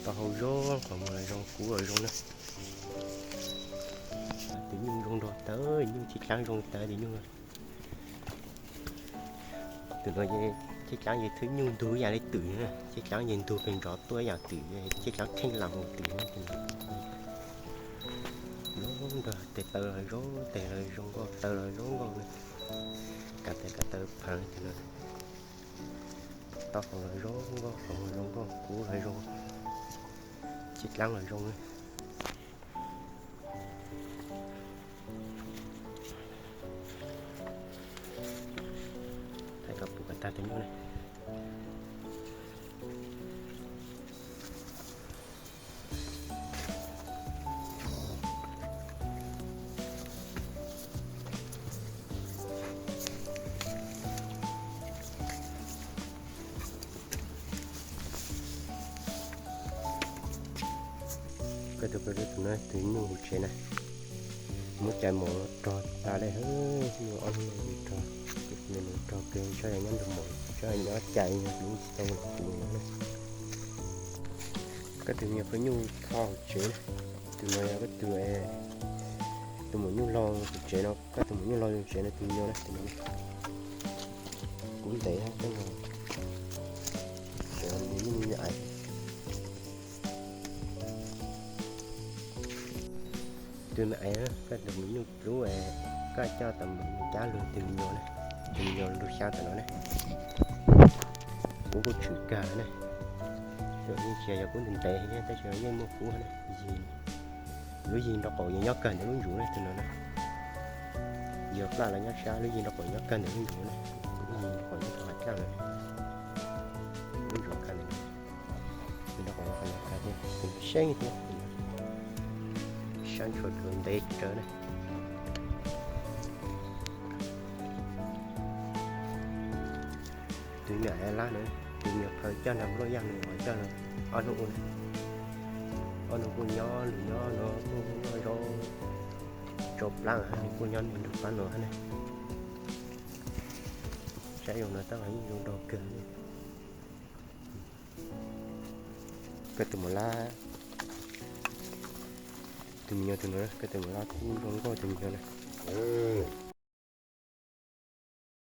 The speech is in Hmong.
Tau hau zoo, qhov muag los zoo, kub los zoo na. Tus nyuj zoo nrog tawv, nyuj cheb dlaab zoo tawv tus nyuj. Tus no cheb dlaab ces thwb nyuj ntug ib yam li twm na, cheb dlaab ces ntug pes nrov tuaj ib yam twm, cheb dlaab kheej laus twm na. Zoo nrog tes taw los zoo, tes los zoo nkauj, taw los zoo nkauj na. Kav tes kav taw phav tus no. Tau hau los zoo nkauj, qhov muag zoo nkauj, kub los zoo, cheb dlaab los zoo na. Thaij kom puv kom tag tus nyuj na. Koj tus, koj tus no tus nyuj hauv tsev na, muab cais mos rog tas li, nyuj ob hnub no rog, rog kawg, tsob yog nyob nrog mos, tsob yog nyob cais, tsis tau mus no na. Koj tus me nyuam phauj nyuj kho hauv tsev na, tus no yog koj tus, tus maum nyuj laug hauv tsev no, koj tus maum nyuj laug hauv tsev no tus me nyuam na, tus no kub ntev, koj no tsev me nyuj me nyuam aiv. Tus me aiv, koj tus maum nyuj dlub, koj coj tau mus cab lug tus me nyuam na, tus me nyuam lug xya tom no na. Kub kuj tshwm kawg na, yeej tsis yog kub ntev ntev thiab tab sis yeej muaj kub na. Lub yig nraub qaum yeej nyob kawg ntawm lub ntsuv na tus no na. Yog plaj los nyob sab, lub yig nraub qaum nyob kawg ntawm lub ntsuv na, lub yig nraub qaum nyob rau hav dlaaj lawm. Lub ntsuv kawg ntawm, nraub qaum nyob qhov no kawg thiab, tus no seeb thiab, sab ntshua tus ntev tsawv na. Tus me nyuam lab no, tus me nyuam phauj coj nrog nplooj yaj no coj no ob hnub ua na. Ob hnub kuj nyob lug nyob no kuj noj zaub tsau plab, nws kuj nyob nrog plab no hab na. Saib zoo no tab mas yeej zoo nraug kawg li. Koj tus maum lab, tus me nyuam tus no, koj tus maum lab kub zoo nkauj tus me nyuam na.